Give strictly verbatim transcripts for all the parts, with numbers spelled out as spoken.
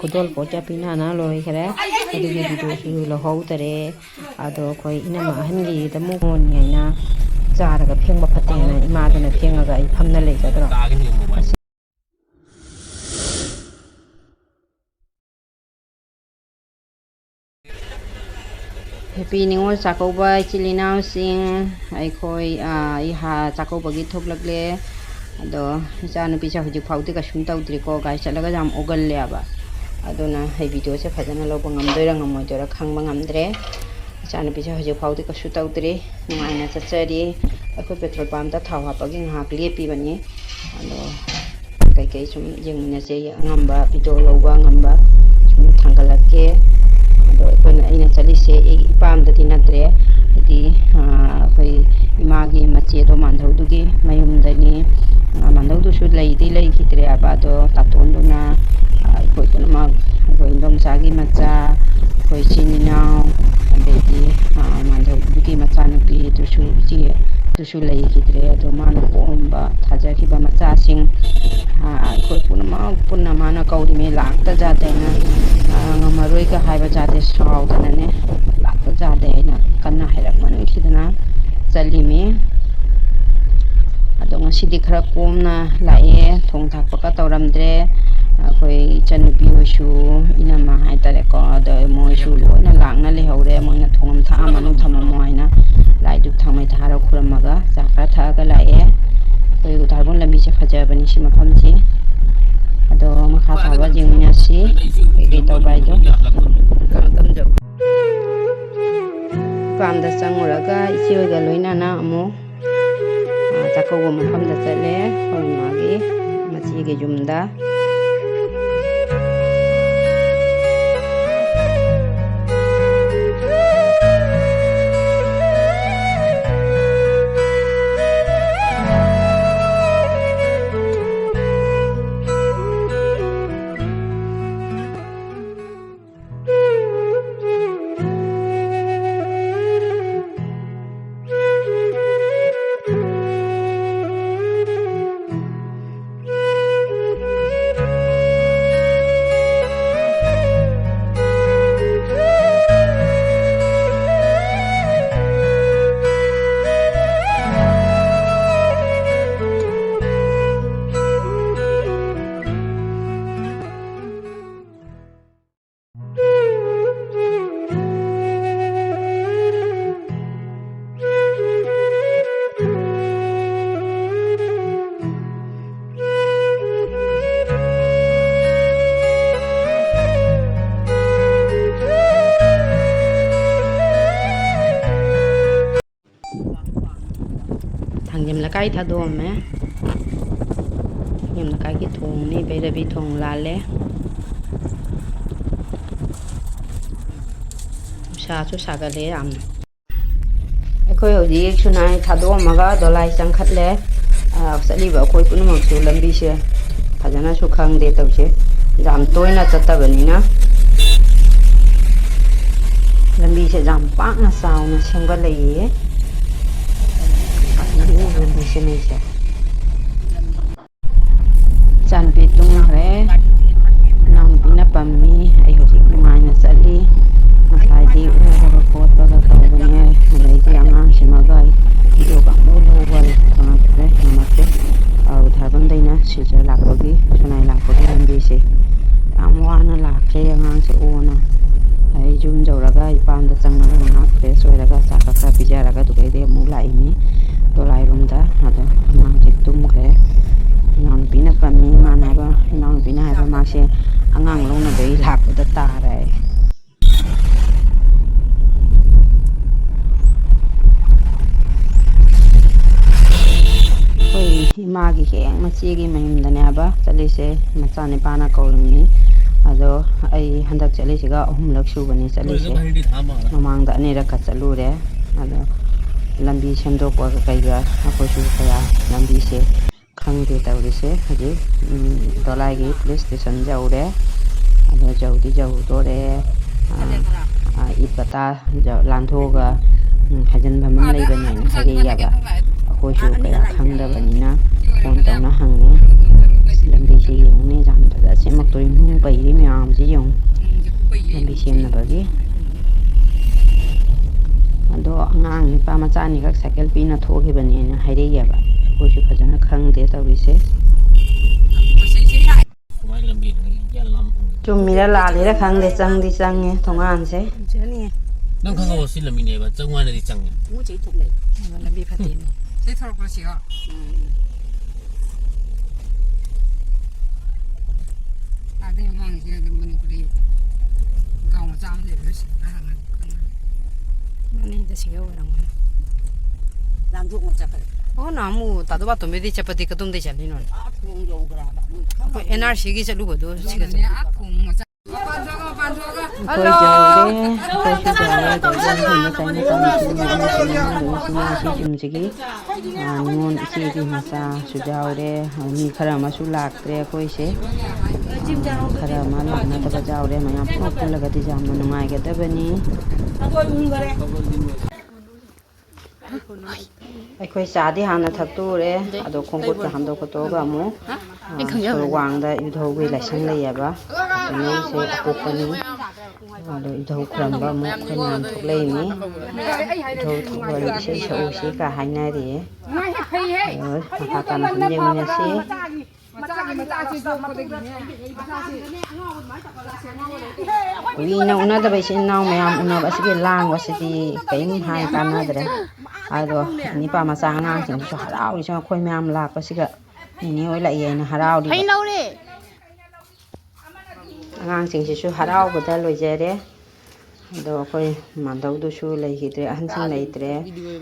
ꯈꯨꯗꯣꯜꯄꯣꯠ ꯀꯌꯥ ꯄꯤꯅꯅ ꯂꯣꯏꯈꯔꯦ꯫ ꯑꯗꯨꯒꯤ ꯚꯤꯗꯤꯑꯣꯁꯨ ꯂꯧꯍꯧꯗꯔꯦ꯫ ꯑꯗꯣ ꯑꯩꯈꯣꯏ ꯏꯅꯝꯃ ꯑꯍꯟꯒꯤꯗ ꯑꯃꯨꯛ ꯍꯣꯟꯅꯤ ꯍꯥꯏꯅ ꯆꯥꯔꯒ ꯐꯦꯡꯕ ꯐꯠꯇꯦꯅ ꯏꯃꯥꯗꯨꯅ ꯐꯦꯡꯉꯒ ꯑꯩ ꯐꯝꯅ ꯂꯩꯒꯗ꯭ꯔꯣ? Happy ꯅꯤꯉꯣꯜ ꯆꯥꯛꯀꯧꯕ ꯏꯆꯤꯜ ꯏꯅꯥꯎꯁꯤꯡ꯫ ꯑꯩꯈꯣꯏ, ꯑꯥ, ꯑꯩ ꯍꯥ-, ꯆꯥꯛꯀꯧꯕꯒꯤ ꯊꯣꯛꯂꯛꯂꯦ꯫ ꯑꯗꯣ ꯏꯆꯥꯅꯨꯄꯤꯁꯦ ꯍꯧꯖꯤꯛ ꯐꯥꯎꯗꯤ ꯀꯩꯁꯨꯝ ꯇꯧꯗ꯭ꯔꯤꯀꯣ, ꯒꯥꯔꯤ ꯆꯠꯂꯒ ꯌꯥꯝ ꯑꯣꯒꯜꯂꯦꯕ꯫ ꯑꯗꯨꯅ ꯑꯩ ꯚꯤꯗꯤꯑꯣꯁꯦ ꯐꯖꯅ ꯂꯧꯕ ꯉꯝꯗꯣꯏꯔꯥ ꯉꯝꯃꯣꯏꯗꯣꯏꯔꯥ ꯈꯪꯕ ꯉꯝꯗ꯭ꯔꯦ꯫ ꯏꯆꯥꯅꯨꯄꯤꯁꯦ ꯍꯧꯖꯤꯛ ꯐꯥꯎꯗꯤ ꯀꯩꯁꯨ ꯇꯧꯗ꯭ꯔꯤ, ꯅꯨꯡꯉꯥꯏꯅ ꯆꯠꯆꯔꯤ꯫ ꯑꯩꯈꯣꯏ ꯄꯦꯇ꯭ꯔꯣꯜ ꯄꯝꯇ ꯊꯥꯎ ꯍꯥꯞꯄꯒꯤ ꯉꯥꯏꯍꯥꯛ ꯂꯦꯞꯄꯤꯕꯅꯤ꯫ ꯑꯗꯣ ꯀꯩꯀꯩ ꯁꯨꯝ ꯌꯦꯡꯃꯤꯟꯅꯁꯦ, ꯑꯉꯝꯕ ꯚꯤꯗꯤꯑꯣ ꯂꯧꯕ ꯉꯝꯕ ꯁꯨꯝ ꯊꯥꯡꯒꯠꯂꯛꯀꯦ꯫ ꯑꯗꯣ ꯑꯩꯈꯣꯏꯅ, ꯑꯩꯅ ꯆꯠꯂꯤꯁꯦ ꯑꯩ ꯏꯄꯥꯝꯗꯗꯤ ꯅꯠꯇ꯭ꯔꯦ, ꯍꯥꯏꯗꯤ, ꯑꯥ, ꯑꯩꯈꯣꯏ ꯏꯃꯥꯒꯤ ꯃꯆꯦꯗꯣ ꯃꯥꯟꯙꯧꯗꯨꯒꯤ ꯃꯌꯨꯝꯗꯅꯤ꯫ ꯑꯥ, ꯃꯥꯟꯙꯧꯗꯨꯁꯨ ꯂꯩꯗꯤ ꯂꯩꯈꯤꯗ꯭ꯔꯦ ꯍꯥꯏꯕ, ꯑꯗꯣ ꯇꯥꯇꯣꯟꯗꯨꯅ, ꯑꯥ, ꯑꯩꯈꯣꯏ ꯄꯨꯝꯅꯃꯛ, ꯑꯩꯈꯣꯏ ꯏꯟꯗꯣꯝꯆꯥꯒꯤ ꯃꯆꯥ, ꯑꯩꯈꯣꯏ ꯏꯆꯤꯟ ꯏꯅꯥꯎ, ꯑꯗꯩꯗꯤ, ꯑꯥ, ꯃꯥꯟꯙꯧꯗꯨꯒꯤ ꯃꯆꯥꯅꯨꯄꯤꯗꯨꯁꯨ, ꯏꯆꯦ ꯑꯗꯨꯁꯨ ꯂꯩꯈꯤꯗ꯭ꯔꯦ꯫ ꯑꯗꯣ ꯃꯥꯅ ꯄꯣꯛꯑꯝꯕ, ꯊꯥꯖꯈꯤꯕ ꯃꯆꯥꯁꯤꯡ, ꯑꯥ, ꯑꯩꯈꯣꯏ ꯄꯨꯝꯅꯃꯛ ꯄꯨꯟꯅ ꯃꯥꯅ ꯀꯧꯔꯤꯃꯦ, ꯂꯥꯛꯇ ꯖꯥꯠꯇꯦꯅ, ꯑꯥ, ꯉꯝꯃꯔꯣꯏꯒ ꯍꯥꯏꯕ ꯖꯥꯠꯇꯦ, ꯁꯥꯎꯗꯅꯅꯦ, ꯂꯥꯛꯇ ꯖꯥꯠꯇꯦ ꯍꯥꯏꯅ ꯀꯟꯅ ꯍꯥꯏꯔꯛꯃꯟꯈꯤꯗꯅ ꯆꯠꯂꯤꯃꯤ꯫ ꯑꯗꯣ ꯉꯁꯤꯗꯤ ꯈꯔ ꯀꯣꯝꯅ ꯂꯥꯛꯑꯦ, ꯊꯣꯡ ꯊꯥꯛꯄꯒ ꯇꯧꯔꯝꯗ꯭ꯔꯦ꯫ ꯑꯩꯈꯣꯏ ꯏꯆꯟꯅꯨꯄꯤ ꯍꯣꯏꯁꯨ, ꯏꯅꯝꯃ ꯍꯥꯏꯇꯥꯔꯦꯀꯣ, ꯑꯗꯣ ꯃꯣꯏꯁꯨ ꯂꯣꯏꯅ ꯂꯥꯛꯅ ꯂꯩꯍꯧꯔꯦ꯫ ꯃꯣꯏꯅ ꯊꯣꯡ ꯑꯃ ꯊꯥꯛꯑꯝꯃꯅꯨ, ꯊꯝꯃꯝꯃꯣ ꯍꯥꯏꯅ ꯂꯥꯏ ꯙꯨꯞ ꯊꯥꯎꯃꯩ ꯊꯥꯔ ꯈꯨꯔꯝꯃꯒ ꯆꯥ ꯈꯔ ꯊꯛꯑꯒ ꯂꯥꯛꯑꯦ꯫ ꯑꯩꯈꯣꯏ ꯎꯗꯥꯔꯕꯣꯟ ꯂꯝꯕꯤꯁꯦ ꯐꯖꯕꯅꯤ ꯁꯤ ꯃꯐꯝꯁꯤ꯫ ꯑꯗꯣ ꯃꯈꯥ ꯇꯥꯕ ꯌꯦꯡꯃꯤꯟꯅꯁꯤ ꯀꯩꯀꯩ ꯇꯧꯕ ꯍꯥꯏꯗꯣ꯫ ꯏꯄꯥꯝꯗ ꯆꯪꯉꯨꯔꯒ ꯏꯆꯦ ꯍꯣꯏꯒ ꯂꯣꯏꯅꯅ ꯑꯃꯨꯛ, ꯑꯥ, ꯆꯥꯛꯀꯧꯕ ꯃꯐꯝꯗ ꯆꯠꯂꯦ, ꯑꯩꯈꯣꯏ ꯃꯥꯒꯤ ꯃꯆꯦꯒꯤ ꯌꯨꯝꯗ꯫ ꯊꯥꯡꯖꯤꯡ ꯂꯩꯀꯥꯏ ꯊꯥꯗꯣꯛꯑꯝꯃꯦ꯫ ꯊꯥꯡꯖꯤꯡ ꯂꯩꯀꯥꯏꯒꯤ ꯊꯣꯡꯅꯤ, ꯚꯩꯔꯕꯤ ꯊꯣꯡ ꯂꯥꯜꯂꯦ꯫ ꯅꯨꯡꯁꯥꯁꯨ ꯁꯥꯒꯠꯂꯦ ꯌꯥꯝꯅ꯫ ꯑꯩꯈꯣꯏ ꯍꯧꯖꯤꯛ ꯁꯨꯅꯥꯏ ꯊꯥꯗꯣꯛꯑꯝꯃꯒ ꯗꯣꯂꯥꯏ ꯆꯪꯈꯠꯂꯦ꯫ ꯑ, ꯆꯠꯂꯤꯕ ꯑꯩꯈꯣꯏ ꯄꯨꯝꯅꯃꯛꯁꯨ ꯂꯝꯕꯤꯁꯦ ꯐꯖꯅꯁꯨ ꯈꯪꯗꯦ ꯇꯧꯁꯦ, ꯌꯥꯝ ꯇꯣꯏꯅ ꯆꯠꯇꯕꯅꯤꯅ꯫ ꯂꯝꯕꯤꯁꯦ ꯌꯥꯝ ꯄꯥꯛꯅ ꯆꯥꯎꯅ ꯁꯦꯝꯒꯠꯂꯛꯏꯌꯦ꯫ ꯂꯝꯕꯤ ꯁꯦꯝꯃꯛꯏꯁꯦ꯫ ꯏꯆꯥꯅꯨꯄꯤ ꯇꯨꯝꯈ꯭ꯔꯦ꯫ ꯏꯅꯥꯎꯅꯨꯄꯤꯅ ꯄꯝꯃꯤ꯫ ꯑꯩ ꯍꯧꯖꯤꯛ ꯅꯨꯡꯉꯥꯏꯅ ꯆꯠꯂꯤ꯫ ꯉꯁꯥꯏꯗꯤ ꯑꯣꯕꯒ ꯈꯣꯠꯄꯒ ꯇꯧꯕꯅꯦ꯫ ꯑꯗꯩꯗꯤ ꯑꯉꯥꯡꯁꯤꯃꯒ ꯑꯩ ꯚꯤꯗꯤꯑꯣꯒ ꯑꯃꯨꯛ ꯂꯧꯕ ꯐꯪꯉꯛꯇ꯭ꯔꯦ, ꯉꯝꯃꯛꯇꯦ꯫ ꯑꯧ, ꯙꯔꯕꯟꯗꯩꯅ ꯁꯤꯜꯆꯔ ꯂꯥꯛꯄꯒꯤ, ꯁꯨꯅꯥꯏ ꯂꯥꯛꯄꯒꯤ ꯂꯝꯕꯤꯁꯦ ꯌꯥꯝ ꯋꯥꯅ ꯂꯥꯛꯈ꯭ꯔꯦ ꯑꯉꯥꯡꯁꯦ ꯑꯣꯅ꯫ ꯑꯩ ꯌꯨꯝ ꯌꯧꯔꯒ ꯏꯄꯥꯝꯗ ꯆꯪꯉꯒ ꯉꯥꯏꯍꯥꯛ ꯐ꯭ꯔꯦꯁ ꯑꯣꯏꯔꯒ ꯆꯥꯛ ꯈꯔ ꯄꯤꯖꯔꯒ ꯑꯗꯨꯗꯩꯗꯤ ꯑꯃꯨꯛ ꯂꯥꯛꯏꯅꯤ ꯗꯣꯂꯥꯏꯔꯣꯝꯗ꯫ ꯑꯗꯣ ꯑꯉꯥꯡꯁꯦ ꯇꯨꯝꯈ꯭ꯔꯦ꯫ ꯏꯅꯥꯎꯅꯨꯄꯤꯅ ꯄꯝꯃꯤ, ꯏꯃꯥꯟꯅꯕ ꯏꯅꯥꯎꯅꯨꯄꯤꯅ ꯍꯥꯏꯕ ꯃꯥꯁꯦ ꯑꯉꯥꯡ ꯂꯧꯅꯕꯩ ꯂꯥꯛꯄꯗ ꯇꯥꯔꯦ꯫ ꯑꯩꯈꯣꯏ ꯏꯃꯥꯒꯤ ꯍꯦꯛ ꯃꯆꯦꯒꯤ ꯃꯌꯨꯝꯗꯅꯦ ꯍꯥꯏꯕ ꯆꯠꯂꯤꯁꯦ, ꯃꯆꯥꯅꯤꯄꯥꯅ ꯀꯧꯔꯤꯅꯤ꯫ ꯑꯗꯣ ꯑꯩ ꯍꯟꯗꯛ ꯆꯠꯂꯤꯁꯤꯒ ꯑꯍꯨꯝꯂꯛ ꯁꯨꯕꯅꯤ ꯆꯠꯂꯤꯁꯦ꯫ ꯃꯃꯥꯡꯗ ꯑꯅꯤꯔꯛꯀ ꯆꯠꯂꯨꯔꯦ꯫ ꯑꯗꯣ ꯂꯝꯕꯤ ꯁꯦꯝꯗꯣꯛꯄꯒ ꯀꯩꯒ ꯑꯩꯈꯣꯏꯁꯨ ꯀꯌꯥ ꯂꯝꯕꯤꯁꯦ ꯈꯪꯗꯦ ꯇꯧꯔꯤꯁꯦ꯫ ꯍꯧꯖꯤꯛ, ꯎꯝ, ꯗꯣꯂꯥꯏꯒꯤ ꯄꯨꯂꯤꯁ ꯁ꯭ꯇꯦꯁꯟ ꯌꯧꯔꯦ꯫ ꯑꯗꯣ ꯌꯧꯗꯤ ꯌꯧꯗꯣꯔꯦ꯫ ꯑꯥ, ꯑꯥ, ꯏꯗ ꯄꯇꯥ ꯂꯥꯟꯊꯣꯛꯑꯒ, ꯎꯝ, ꯍꯥꯏꯖꯤꯟꯐꯝ ꯑꯃ ꯂꯩꯕꯅꯦꯅ ꯍꯥꯏꯔꯛꯑꯦꯕ꯫ ꯑꯩꯈꯣꯏꯁꯨ ꯀꯌꯥ ꯈꯪꯗꯕꯅꯤꯅ ꯐꯣꯟ ꯇꯧꯅ ꯍꯪꯉꯦ꯫ ꯂꯝꯕꯤꯁꯦ ꯌꯦꯡꯉꯨꯅꯦ, ꯌꯥꯝ ꯐꯖ ꯁꯦꯝꯃꯛꯇꯣꯔꯤ꯫ ꯅꯨꯡ ꯄꯩꯔꯤ ꯃꯌꯥꯝꯁꯦ ꯌꯦꯡꯉꯨ, ꯂꯝꯕꯤ ꯁꯦꯝꯅꯕꯒꯤ꯫ ꯑꯗꯣ ꯑꯉꯥꯡ ꯅꯨꯄꯥ ꯃꯆꯥ ꯑꯅꯤꯈꯛ ꯁꯥꯏꯀꯜ ꯄꯤꯅ ꯊꯣꯛꯈꯤꯕꯅꯦꯅ ꯍꯥꯏꯔꯛꯑꯦꯕ꯫ ꯑꯩꯈꯣꯏꯁꯨ ꯐꯖꯅ ꯈꯪꯗꯦ ꯇꯧꯔꯤꯁꯦ꯫ ꯆꯨꯝꯃꯤꯔ ꯂꯥꯜꯂꯤꯔ ꯈꯪꯗꯦ, ꯆꯪꯗꯤ ꯆꯪꯉꯦ ꯊꯣꯡꯒꯥꯟꯁꯦ꯫ ꯅꯪ ꯈꯪꯍꯧꯕ ꯁꯤ ꯂꯝꯕꯤꯅꯦꯕ, ꯆꯪꯉꯨ ꯍꯥꯏꯅꯗꯤ ꯆꯪꯉꯦ꯫ ꯂꯝꯕꯤ ꯐꯠꯇꯦꯅꯦ꯫ ꯁꯤ ꯊꯣꯔꯛꯄ꯭ꯔꯣ ꯁꯤꯒ? ꯑꯗꯩ ꯃꯃꯥꯡꯁꯤꯗ ꯑꯗꯨꯝ ꯃꯅꯤꯄꯨꯔꯤ ꯒꯥꯎ ꯃꯆꯥ ꯑꯃ ꯂꯩꯕꯗꯣ ꯁꯤꯗ ꯍꯪꯉꯅꯤ꯫ ꯃꯅꯤꯡꯗ ꯁꯤꯒ ꯑꯣꯏꯔꯝꯒꯅꯤ꯫ ꯂꯥꯟꯊꯣꯛꯅ ꯆꯠꯈ꯭ꯔꯦ꯫ ꯑꯣ, ꯅꯍꯥꯟꯃꯨꯛ ꯇꯥꯗꯣ ꯕꯥꯇꯣꯝꯕꯤꯗꯤ ꯆꯠꯄꯗꯤ ꯀꯗꯣꯝꯗꯩ ꯆꯠꯂꯤꯅꯣ? ꯑꯩꯈꯣꯏ ꯑꯦꯟ ꯑꯥꯔ ꯁꯤꯒꯤ ꯆꯠꯂꯨꯕꯗꯣ ꯁꯤꯒ ꯆꯠꯂꯨꯕ꯫ ꯑꯩꯈꯣꯏ ꯌꯧꯔꯦ꯫ ꯑꯩꯈꯣꯏꯁꯨ ꯌꯧꯔꯦ꯫ ꯑꯗꯒꯤ ꯑꯩꯈꯣꯏ ꯃꯆꯥ ꯅꯨꯄꯥ ꯃꯆꯤꯟ ꯃꯅꯥꯎ ꯂꯣꯏꯅ ꯁꯤꯒꯤ ꯌꯨꯝꯁꯤꯒꯤ, ꯑ, ꯅꯤꯉꯣꯜ ꯏꯆꯦꯒꯤ ꯃꯆꯥꯁꯨ ꯌꯥꯎꯔꯦ꯫ ꯃꯤ ꯈꯔ ꯑꯃꯁꯨ ꯂꯥꯛꯇ꯭ꯔꯦ ꯑꯩꯈꯣꯏꯁꯦ꯫ ꯈꯔ ꯑꯃ ꯂꯥꯛꯅꯗꯕ ꯌꯥꯎꯔꯦ꯫ ꯃꯌꯥꯝ ꯄꯨꯂꯞ ꯄꯨꯜꯂꯒꯗꯤ ꯌꯥꯝꯅ ꯅꯨꯡꯉꯥꯏꯒꯗꯕꯅꯤ꯫ ꯑꯩꯈꯣꯏ ꯆꯥꯗꯤ ꯍꯥꯟꯅ ꯊꯛꯇꯣꯛꯎꯔꯦ, ꯑꯗꯣ ꯈꯣꯡ ꯈꯨꯠꯀ ꯍꯥꯝꯗꯣꯛ ꯈꯣꯠꯇꯣꯛꯑꯒ ꯑꯃꯨꯛ, ꯑ, ꯁꯣꯔꯣꯛ ꯋꯥꯡꯗ ꯏꯙꯧꯒꯤ ꯂꯥꯏꯁꯪ ꯂꯩꯌꯦꯕ, ꯑꯗꯨꯅ ꯁꯤ ꯑꯀꯣꯛꯄꯅꯤ꯫ ꯑꯗꯣ ꯏꯙꯧ ꯈꯨꯔꯝꯕ ꯑꯃꯨꯛ ꯑꯩꯈꯣꯏ ꯃꯌꯥꯝ ꯊꯣꯛꯂꯛꯏꯅꯤ꯫ ꯏꯙꯧ ꯊꯣꯛꯂꯒ ꯏꯁꯩ ꯁꯛꯎꯁꯤ ꯀ ꯍꯥꯏꯅꯔꯤꯌꯦ꯫ ꯑꯗꯣ ꯃꯈꯥ ꯇꯥꯅ ꯑꯗꯨꯝ ꯌꯦꯡꯃꯤꯟꯅꯁꯤ꯫ ꯃꯆꯥꯒꯤ ꯃꯆꯥꯁꯤ ꯌꯣꯛꯄꯗꯒꯤꯅꯦ꯫ ꯀꯨꯏꯅ ꯎꯅꯗꯕ ꯏꯆꯤꯟ ꯏꯅꯥꯎ ꯃꯌꯥꯝ ꯎꯅꯕ ꯑꯁꯤꯒꯤ ꯂꯥꯡꯕꯁꯤꯗꯤ ꯀꯔꯤꯝ ꯍꯥꯏ ꯀꯥꯟꯅꯗ꯭ꯔꯦ꯫ ꯑꯗꯣ ꯅꯤꯄꯥ ꯃꯆꯥ ꯑꯉꯥꯡꯁꯤꯡꯁꯤꯁꯨ ꯍꯔꯥꯎꯔꯤꯁꯦ, ꯑꯩꯈꯣꯏ ꯃꯌꯥꯝ ꯂꯥꯛꯄꯁꯤꯒ ꯅꯤꯅꯦ ꯍꯣꯏ ꯂꯥꯛꯑꯦꯅ ꯍꯔꯥꯎꯔꯤꯕ꯫ ꯐꯩ ꯂꯧꯔꯦ꯫ ꯑꯉꯥꯡꯁꯤꯡꯁꯤꯁꯨ ꯍꯔꯥꯎꯕꯗ ꯂꯣꯏꯖꯔꯦ꯫ ꯑꯗꯣ ꯑꯩꯈꯣꯏ ꯃꯥꯙꯧꯗꯨꯁꯨ ꯂꯩꯈꯤꯗ꯭ꯔꯦ, ꯑꯍꯟꯁꯤꯡ ꯂꯩꯇ꯭ꯔꯦ꯫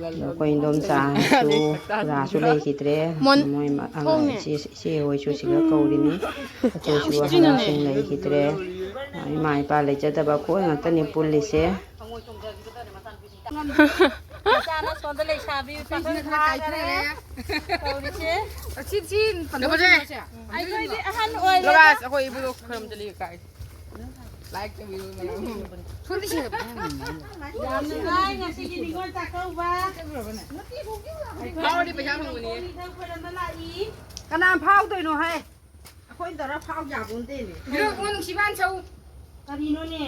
ꯑꯗꯣ ꯑꯩꯈꯣꯏ ꯏꯟꯗꯣꯝꯆꯥꯁꯨ, ꯈꯨꯔꯥꯁꯨ ꯂꯩꯈꯤꯗ꯭ꯔꯦ꯫ ꯃꯣꯏ ꯃ-, ꯑꯉꯥꯡ ꯊꯣꯡꯅꯦ꯫ ꯏꯆꯦ, ꯏꯆꯦ ꯍꯣꯏꯁꯨ ꯁꯤꯗ ꯀꯧꯔꯤꯅꯤ꯫ ꯑꯩꯈꯣꯏꯁꯨ ꯎꯆꯤꯅꯅꯦ꯫ ꯑꯍꯟꯁꯤꯡ ꯂꯩꯈꯤꯗ꯭ꯔꯦ꯫ ꯏꯃꯥ ꯏꯄꯥ ꯂꯩꯖꯗꯕ ꯑꯩꯈꯣꯏ ꯉꯥꯛꯇꯅꯤ ꯄꯨꯜꯂꯤꯁꯦ꯫ ꯃꯆꯥꯅ ꯁꯣꯝꯗ ꯂꯩꯁꯥꯕꯤ ꯄꯥꯈꯪ ꯐꯥꯈꯔꯦ꯫ ꯇꯧꯔꯤꯁꯦ꯫ ꯑꯁꯤ, ꯁꯤ ꯀꯩꯅꯣꯁꯦ꯫ ꯑꯩꯈꯣꯏꯗꯤ ꯑꯍꯟ ꯑꯣꯏꯔꯦꯗ꯫ ꯂꯣꯔꯥꯁ, ꯑꯩꯈꯣꯏ ꯏꯕꯨꯙꯧ ꯈꯨꯔꯨꯝꯗ ꯂꯩꯌꯨ ꯀꯥꯏ꯫ ꯂꯥꯏꯛ ꯇꯧꯕꯤꯌꯨ ꯃꯌꯥꯝ꯫ ꯌꯥꯝ ꯅꯨꯡꯉꯥꯏ ꯉꯁꯤꯒꯤ ꯅꯤꯉꯣꯜ ꯆꯥꯛꯀꯧꯕ꯫ ꯐꯥꯎꯔꯗꯤ ꯄꯩꯁꯥ ꯐꯪꯕꯅꯤ꯫ ꯈꯣꯏꯔꯝꯕ ꯂꯥꯛꯏ꯫ ꯀꯅꯥ ꯐꯥꯎꯗꯣꯏꯅꯣ ꯍꯦ? ꯑꯩꯈꯣꯏꯅ ꯇꯧꯔ ꯐꯥꯎ ꯌꯥꯕꯣꯟꯇꯦꯅꯦ꯫ ꯏꯔꯣ, ꯏꯕꯨꯡꯉꯣ ꯅꯨꯡꯁꯤꯕ ꯍꯥꯟꯅ ꯁꯛꯎ꯫ ꯀꯔꯤꯅꯣꯅꯦ?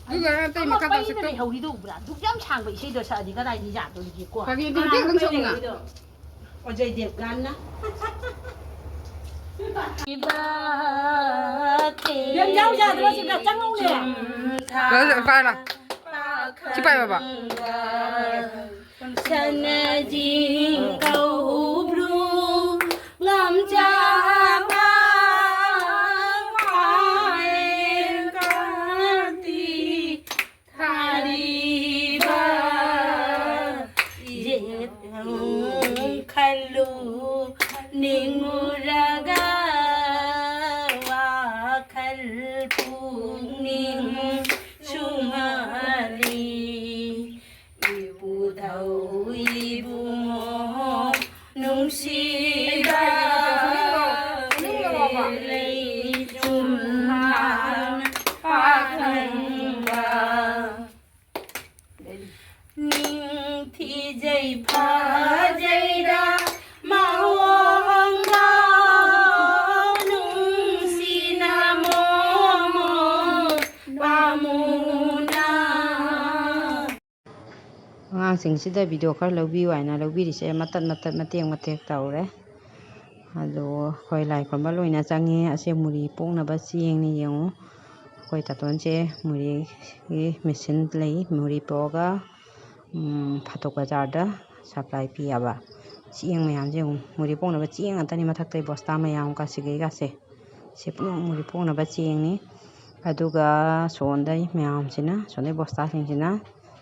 ꯑꯗꯨꯒ ꯅꯪ ꯑꯇꯩ ꯑꯃ ꯃꯈꯥ ꯇꯧ ꯄꯩꯅ ꯁꯛꯇꯣ꯫ ꯂꯩꯍꯧꯔꯤꯗꯣ ꯎꯕ꯭ꯔꯥ? ꯗꯨꯛ ꯌꯥꯝ ꯁꯥꯡꯕ ꯏꯁꯩꯗꯣ ꯁꯛꯑꯗꯤ ꯀꯗꯥꯏꯗꯒꯤ ꯌꯥꯗꯣꯔꯤꯒꯦꯀꯣ? ꯐꯥꯒꯤ ꯇꯧꯗꯦ, ꯀꯅꯥꯅꯣ ꯑꯗꯨꯝ ꯄꯩꯅ ꯁꯛꯎꯅ꯫ ꯂꯩꯍꯧꯔꯤꯗꯣ? ꯑꯣꯖꯩ ꯗꯦꯕꯒꯥꯟꯅ꯫ ꯌꯥꯝ ꯌꯥꯎ ꯌꯥꯗ꯭ꯔꯣ ꯁꯤꯗ? ꯆꯪꯉꯧꯅꯦ꯫ ꯂꯥꯛꯑꯣ, ꯁꯤ ꯄꯥꯏꯔꯣ꯫ ꯁꯤ ꯄꯥꯏꯌꯣ, ꯕꯕꯥ꯫ ꯁꯅꯖꯤꯡ ꯀꯧꯕ꯭ꯔꯨ ꯉꯝꯖꯥꯕ ꯋꯥꯌꯦꯜ ꯀꯥꯇꯤ ꯊꯥꯔꯤꯕ ꯌꯦꯠ ꯈꯜꯂꯨ ꯅꯤꯡꯉꯨꯔꯒ ꯋꯥꯈꯜ ꯄꯨꯛꯅꯤꯡ ꯁꯨꯝꯍꯠꯂꯤ꯫ ꯏꯄꯨꯙꯧ ꯏꯕꯨꯡꯉꯣ ꯅꯨꯡꯁꯤꯕ ꯂꯩ ꯆꯨꯝꯅ ꯄꯥꯈꯪꯕ ꯅꯤꯡꯊꯤꯖꯩ ꯐꯖꯩꯗ ꯃꯑꯣꯡꯗ ꯅꯨꯡꯁꯤꯅ ꯃꯣꯃꯣ ꯄꯥꯃꯨꯅ꯫ ꯑꯉꯥꯡꯁꯤꯡꯁꯤꯗ ꯚꯤꯗꯤꯑꯣ ꯈꯔ ꯂꯧꯕꯤꯌꯨ ꯍꯥꯏꯅ ꯂꯧꯕꯤꯔꯤꯁꯦ ꯃꯇꯠ ꯃꯇꯠ ꯃꯇꯦꯛ ꯃꯇꯦꯛ ꯇꯧꯔꯦ꯫ ꯑꯗꯣ ꯑꯩꯈꯣꯏ ꯂꯥꯏ ꯈꯨꯔꯨꯝꯕ ꯂꯣꯏꯅ ꯆꯪꯉꯦ꯫ ꯑꯁꯦ ꯃꯨꯔꯤ ꯄꯣꯛꯅꯕ ꯆꯦꯡꯅꯤ ꯌꯦꯡꯉꯨ꯫ ꯑꯩꯈꯣꯏ ꯇꯥꯇꯣꯟꯁꯦ ꯃꯨꯔꯤꯒꯤ ꯃꯦꯆꯤꯟ ꯂꯩ, ꯃꯨꯔꯤ ꯄꯣꯛꯑꯒ, ꯎꯝ, ꯐꯥꯇꯣꯛ ꯕꯖꯥꯔꯗ ꯁꯄ꯭ꯂꯥꯏ ꯄꯤꯌꯦꯕ꯫ ꯆꯦꯡ ꯃꯌꯥꯝꯁꯦ ꯌꯦꯡꯉꯨ, ꯃꯨꯔꯤ ꯄꯣꯛꯅꯕ ꯆꯦꯡ ꯉꯥꯛꯇꯅꯤ꯫ ꯃꯊꯛꯇꯩ ꯕꯣꯁꯇꯥ ꯃꯌꯥꯝ ꯀꯥꯁꯤꯒꯩꯒꯥꯁꯦ, ꯁꯤ ꯄꯨꯝꯅꯃꯛ ꯃꯨꯔꯤ ꯄꯣꯛꯅꯕ ꯆꯦꯡꯅꯤ꯫ ꯑꯗꯨꯒ ꯁꯣꯝꯗꯩ ꯃꯌꯥꯝꯁꯤꯅ, ꯁꯣꯝꯗꯩ ꯕꯣꯁꯇꯥꯁꯤꯡꯁꯤꯅ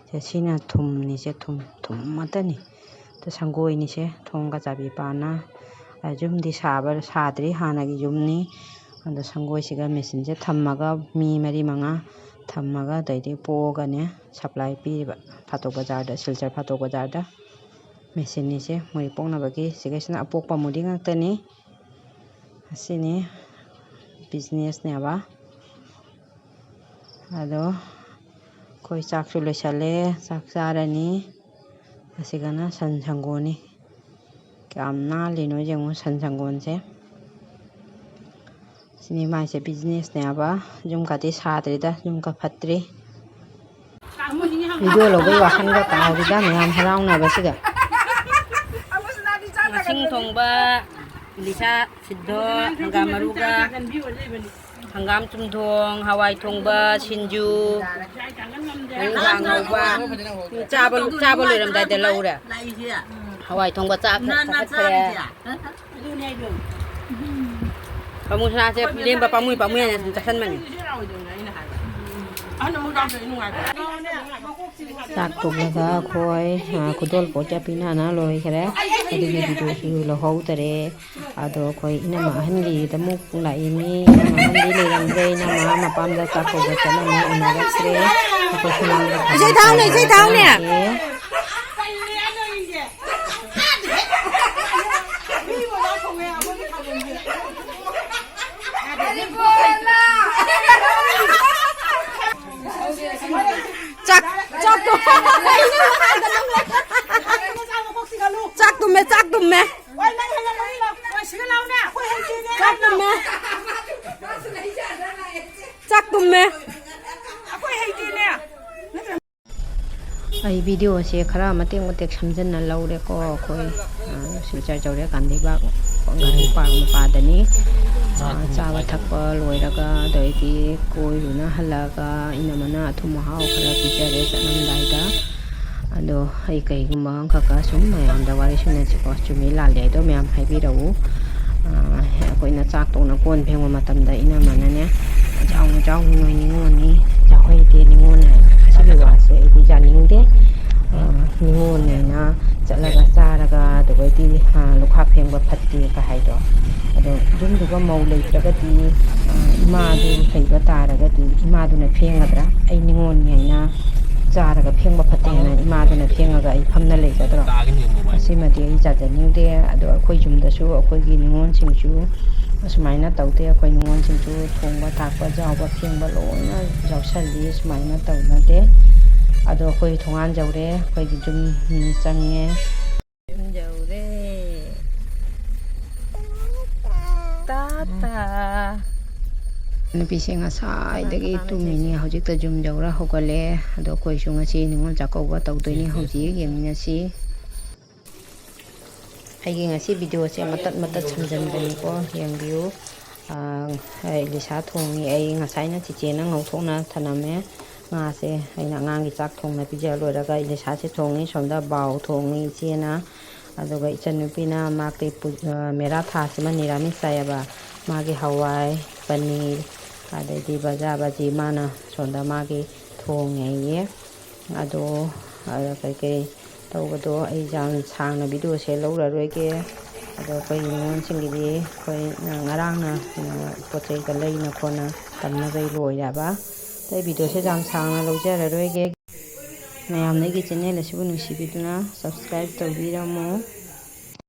ꯁꯦ, ꯁꯤꯅ ꯊꯨꯝꯅꯤꯁꯦ, ꯊꯨꯝ, ꯊꯨꯝ ꯉꯥꯛꯇꯅꯤ꯫ ꯑꯗ ꯁꯪꯒꯣꯏꯅꯤꯁꯦ, ꯊꯣꯡꯒ ꯆꯥꯕꯤ ꯄꯥꯅ꯫ ꯑ, ꯌꯨꯝꯗꯤ ꯁꯥꯕ, ꯁꯥꯗ꯭ꯔꯤ, ꯍꯥꯟꯅꯒꯤ ꯌꯨꯝꯅꯤ꯫ ꯑꯗ ꯁꯪꯒꯣꯏꯁꯤꯒ ꯃꯦꯆꯤꯟꯁꯦ ꯊꯝꯃꯒ, ꯃꯤ ꯃꯔꯤ ꯃꯉꯥ ꯊꯝꯃꯒ, ꯑꯗꯩꯗꯤ ꯄꯣꯛꯑꯒꯅꯦ, ꯁꯄ꯭ꯂꯥꯏ ꯄꯤꯔꯤꯕ ꯐꯥꯇꯣꯛ ꯕꯖꯥꯔꯗ, ꯁꯤꯜꯆꯔ ꯐꯥꯇꯣꯛ ꯕꯖꯥꯔꯗ꯫ ꯃꯦꯆꯤꯟꯅꯤꯁꯦ ꯃꯨꯔꯤ ꯄꯣꯛꯅꯕꯒꯤ꯫ ꯁꯤꯒꯩꯁꯤꯅ ꯑꯄꯣꯛꯄ ꯃꯨꯔꯤ ꯉꯥꯛꯇꯅꯤ꯫ ꯑꯁꯤꯅꯤ ꯕꯤꯖꯤꯅꯦꯁꯅꯦꯕ꯫ ꯑꯗꯣ ꯑꯩꯈꯣꯏ ꯆꯥꯛꯁꯨ ꯂꯣꯏꯁꯜꯂꯦ, ꯆꯥꯛ ꯆꯥꯔꯅꯤ꯫ ꯑꯁꯤꯒꯅ ꯁꯟ ꯁꯪꯒꯣꯜꯅꯤ꯫ ꯀꯌꯥꯝ ꯅꯥꯜꯂꯤꯅꯣ ꯌꯦꯡꯉꯨ ꯁꯟ ꯁꯪꯒꯣꯜꯁꯦ꯫ ꯁꯤꯅꯤ ꯃꯥꯏꯁꯦ ꯕꯤꯖꯤꯅꯦꯁꯅꯦꯕ꯫ ꯌꯨꯝ ꯀꯥꯗꯤ ꯁꯥꯗ꯭ꯔꯤꯗ, ꯌꯨꯝ ꯀꯥ ꯐꯠꯇ꯭ꯔꯤ꯫ ꯚꯤꯗꯤꯑꯣ ꯂꯧꯕꯩ ꯋꯥꯈꯜꯒ ꯀꯥꯎꯔꯤꯗ ꯃꯌꯥꯝ ꯍꯔꯥꯎꯅꯕꯁꯤꯗ꯫ ꯃꯁꯤꯡ ꯊꯣꯡꯕ, ꯏꯂꯤꯁꯥ, ꯁꯤꯗꯣ, ꯍꯪꯒꯥꯝ ꯃꯔꯨꯒ, ꯍꯪꯒꯥꯝ ꯆꯨꯝꯊꯣꯡ, ꯍꯋꯥꯏ ꯊꯣꯡꯕ, ꯁꯤꯡꯖꯨ, ꯃꯔꯤꯡꯈꯥ ꯉꯧꯕ꯫ ꯆꯥꯕ, ꯆꯥꯕ ꯂꯣꯏꯔꯝꯗꯥꯏꯗ ꯂꯧꯔꯦ꯫ ꯍꯋꯥꯏ ꯊꯣꯡꯕ ꯆꯥ-, ꯆꯥꯈꯠꯈ꯭ꯔꯦ꯫ ꯄꯥꯃꯨꯁꯅꯥꯁꯦ ꯂꯦꯝꯕ ꯄꯥꯝꯃꯨꯏ ꯄꯥꯝꯃꯨꯏ ꯍꯥꯏꯅ ꯁꯨꯝ ꯆꯥꯁꯟꯕꯅꯤ꯫ ꯆꯥꯛ ꯇꯣꯛꯂꯒ ꯑꯩꯈꯣꯏ, ꯑ, ꯈꯨꯗꯣꯜꯄꯣꯠꯀ ꯄꯤꯅꯅ ꯂꯣꯏꯈꯔꯦ꯫ ꯑꯗꯨꯒꯤ ꯚꯤꯗꯤꯑꯣꯁꯨ ꯂꯧꯍꯧꯗꯔꯦ꯫ ꯑꯗꯣ ꯑꯩꯈꯣꯏ ꯏꯅꯝꯃ ꯑꯍꯟꯒꯤꯗ ꯑꯃꯨꯛ ꯂꯥꯛꯏ꯫ ꯃꯤ ꯏꯅꯝꯃ ꯑꯍꯟꯗꯤ ꯂꯩꯔꯝꯗ꯭ꯔꯦ꯫ ꯏꯅꯝꯃ ꯃꯄꯥꯝꯗ ꯆꯥꯛ ꯀꯧꯕ ꯆꯠꯂꯝꯃꯦ, ꯎꯅꯔꯛꯇ꯭ꯔꯦ꯫ ꯑꯩꯈꯣꯏ ꯁꯨꯃꯥꯡꯗ ꯏꯁꯩ ꯊꯥꯎꯅꯦ, ꯏꯁꯩ ꯊꯥꯎꯅꯦ꯫ ꯊꯝꯃꯒꯦ꯫ ꯆꯥꯛ, ꯆꯥꯛ ꯇꯨꯝ-, ꯆꯥꯛ ꯇꯨꯝꯃꯦ, ꯆꯥꯛ ꯇꯨꯝꯃꯦ꯫ ꯆꯥꯛ ꯇꯨꯝꯃꯦ꯫ ꯆꯥꯛ ꯇꯨꯝꯃꯦ꯫ ꯑꯩ ꯚꯤꯗꯤꯑꯣꯁꯦ ꯈꯔ ꯃꯇꯦꯛ ꯃꯇꯦꯛ ꯁꯝꯖꯟꯅ ꯂꯧꯔꯦꯀꯣ꯫ ꯑꯩꯈꯣꯏ, ꯑ, ꯁꯤꯜꯆꯔ ꯆꯧꯔꯤꯌꯥ ꯒꯥꯟꯙꯤ ꯄꯥꯔꯛ, ꯒꯥꯟꯙꯤ ꯄꯥꯔꯛ ꯃꯄꯥꯗꯅꯤ꯫ ꯑ, ꯆꯥꯕ ꯊꯛꯄ ꯂꯣꯏꯔꯒ, ꯑꯗꯩꯗꯤ ꯀꯣꯏꯔꯨꯅ ꯍꯜꯂꯛꯑꯒ, ꯏꯅꯝꯃꯅ ꯑꯊꯨꯝ ꯑꯍꯥꯎ ꯈꯔ ꯄꯤꯖꯔꯦ ꯆꯠꯂꯝꯗꯥꯏꯗ꯫ ꯑꯗꯣ ꯑꯩ ꯀꯩꯒꯨꯝꯕ ꯑꯃꯈꯛꯀ ꯁꯨꯝ ꯃꯌꯥꯝꯗ ꯋꯥꯔꯤ ꯁꯥꯟꯅꯁꯤꯀꯣ꯫ ꯆꯨꯝꯃꯤ ꯂꯥꯜꯂꯤ ꯍꯥꯏꯗꯣ ꯃꯌꯥꯝ ꯍꯥꯏꯕꯤꯔꯛꯎ꯫ ꯑ, ꯑꯩꯈꯣꯏꯅ ꯆꯥꯛ ꯇꯣꯛꯅ ꯀꯣꯟ ꯐꯦꯡꯕ ꯃꯇꯝꯗ ꯏꯅꯝꯃꯅꯅꯦ, "ꯆꯥꯎꯅ ꯆꯥꯎꯅ ꯅꯣꯏ ꯅꯤꯉꯣꯜꯅꯤ, ꯆꯥꯛꯍꯩꯗꯦ ꯅꯤꯉꯣꯜꯅꯦ", ꯑꯁꯤꯒꯤ ꯋꯥꯁꯦ ꯑꯩꯗꯤ ꯌꯥꯅꯤꯡꯗꯦ꯫ ꯑ, ꯅꯤꯉꯣꯜꯅꯦꯅ ꯆꯠꯂꯒ ꯆꯥꯔꯒ ꯑꯗꯨꯒꯩꯗꯤ, ꯑ, ꯂꯨꯈꯥꯛ ꯐꯦꯡꯕ ꯐꯠꯇꯦꯒ ꯍꯥꯏꯗꯣ꯫ ꯑꯗꯣ ꯌꯨꯝꯗꯨꯒ ꯃꯧ ꯂꯩꯇ꯭ꯔꯒꯗꯤ, ꯑ, ꯏꯃꯥꯗꯨ ꯂꯩꯕ ꯇꯥꯔꯒꯗꯤ ꯏꯃꯥꯗꯨꯅ ꯐꯦꯡꯒꯗ꯭ꯔꯥ? ꯑꯩ ꯅꯤꯉꯣꯜꯅꯤ ꯍꯥꯏꯅ ꯆꯥꯔꯒ ꯐꯦꯡꯕ ꯐꯠꯇꯦ ꯍꯥꯏꯅ ꯏꯃꯥꯗꯨꯅ ꯐꯦꯡꯉꯒ ꯑꯩ ꯐꯝꯅ ꯂꯩꯒꯗ꯭ꯔꯣ? ꯑꯁꯤꯃꯗꯤ ꯑꯩ ꯌꯥꯖꯅꯤꯡꯗꯦ꯫ ꯑꯗꯣ ꯑꯩꯈꯣꯏ ꯌꯨꯝꯗꯁꯨ ꯑꯩꯈꯣꯏꯒꯤ ꯅꯤꯉꯣꯜꯁꯤꯡꯁꯨ ꯑꯁꯨꯃꯥꯏꯅ ꯇꯧꯗꯦ꯫ ꯑꯩꯈꯣꯏ ꯅꯤꯉꯣꯜꯁꯤꯡꯁꯨ ꯊꯣꯡꯕ ꯊꯥꯛꯄ, ꯌꯥꯎꯕ ꯐꯦꯡꯕ ꯂꯣꯏꯅ ꯌꯥꯎꯁꯜꯂꯤ꯫ ꯁꯨꯃꯥꯏꯅ ꯇꯧꯅꯗꯦ꯫ ꯑꯗꯣ ꯑꯩꯈꯣꯏ ꯊꯣꯡꯒꯥꯟ ꯌꯧꯔꯦ꯫ ꯑꯩꯈꯣꯏꯒꯤ ꯌꯨꯝ ꯃꯤ ꯆꯪꯉꯦ꯫ ꯌꯨꯝ ꯌꯧꯔꯦ꯫ ꯇꯥꯇꯥ꯫ ꯅꯨꯄꯤꯁꯦ ꯉꯁꯥꯏꯗꯒꯤ ꯇꯨꯝꯃꯤꯅꯤ, ꯍꯧꯖꯤꯛꯇ ꯌꯨꯝ ꯌꯧꯔ ꯍꯧꯒꯠꯂꯦ꯫ ꯑꯗꯣ ꯑꯩꯈꯣꯏꯁꯨ ꯉꯁꯤ ꯅꯤꯉꯣꯜ ꯆꯥꯛꯀꯧꯕ ꯇꯧꯗꯣꯏꯅꯤ, ꯍꯧꯖꯤꯛ ꯌꯦꯡꯃꯤꯟꯅꯁꯤ꯫ ꯑꯩꯒꯤ ꯉꯁꯤ ꯚꯤꯗꯤꯑꯣꯁꯦ ꯃꯇꯠ ꯃꯇꯠ ꯁꯝꯖꯟꯕꯅꯤꯀꯣ, ꯌꯦꯡꯕꯤꯌꯨ꯫ ꯑꯥ, ꯑꯩ ꯏꯂꯤꯁꯥ ꯊꯣꯡꯉꯤ꯫ ꯑꯩ ꯉꯁꯥꯏꯅ ꯆꯤꯆꯦꯅ ꯉꯧꯊꯣꯛꯅ ꯊꯅꯝꯃꯦ ꯉꯥꯁꯦ꯫ ꯑꯩꯅ ꯑꯉꯥꯡꯒꯤ ꯆꯥꯛ ꯊꯣꯡꯅ ꯄꯤꯖ ꯂꯣꯏꯔꯒ ꯏꯂꯤꯁꯥꯁꯦ ꯊꯣꯡꯉꯤ꯫ ꯁꯣꯝꯗ ꯕꯥꯎ ꯊꯣꯡꯉꯤ ꯏꯆꯦꯅ꯫ ꯑꯗꯨꯒ ꯏꯆꯟꯅꯨꯄꯤꯅ ꯃꯥ ꯀꯩ ꯄꯨ-, ꯑꯥ, ꯃꯦꯔꯥ ꯊꯥꯁꯤꯃ ꯅꯤꯔꯥꯃꯤꯁ ꯆꯥꯏꯌꯦꯕ꯫ ꯃꯥꯒꯤ ꯍꯋꯥꯏ, ꯄꯅꯤꯔ, ꯑꯗꯩꯗꯤ ꯕꯖꯥ ꯕꯖꯤ ꯃꯥꯅ ꯁꯣꯝꯗ ꯃꯥꯒꯤ ꯊꯣꯡꯉꯦꯌꯦ꯫ ꯑꯗꯣ, ꯑ, ꯀꯩꯀꯩ ꯇꯧꯕꯗꯣ ꯑꯩ ꯌꯥꯝ ꯁꯥꯡꯅ ꯚꯤꯗꯤꯑꯣꯁꯦ ꯂꯧꯔꯔꯣꯏꯒꯦ꯫ ꯑꯗꯣ ꯑꯩꯈꯣꯏ ꯅꯤꯉꯣꯜꯁꯤꯡꯒꯤꯗꯤ ꯑꯩꯈꯣꯏ ꯉꯔꯥꯡꯅ ꯄꯣꯠ ꯆꯩꯒ ꯂꯩꯅ ꯈꯣꯠꯅ ꯇꯝꯅꯕꯩ ꯂꯣꯏꯔꯕ꯫ ꯑꯇꯩ ꯚꯤꯗꯤꯑꯣꯁꯦ ꯌꯥꯝ ꯁꯥꯡꯅ ꯂꯧꯖꯔꯔꯣꯏꯒꯦ꯫ ꯃꯌꯥꯝꯅ ꯑꯩꯒꯤ ꯆꯦꯅꯦꯜ ꯑꯁꯤꯕꯨ ꯅꯨꯡꯁꯤꯕꯤꯗꯨꯅ ꯁꯕꯁꯀ꯭ꯔꯥꯏꯕ ꯇꯧꯕꯤꯔꯝꯃꯨ꯫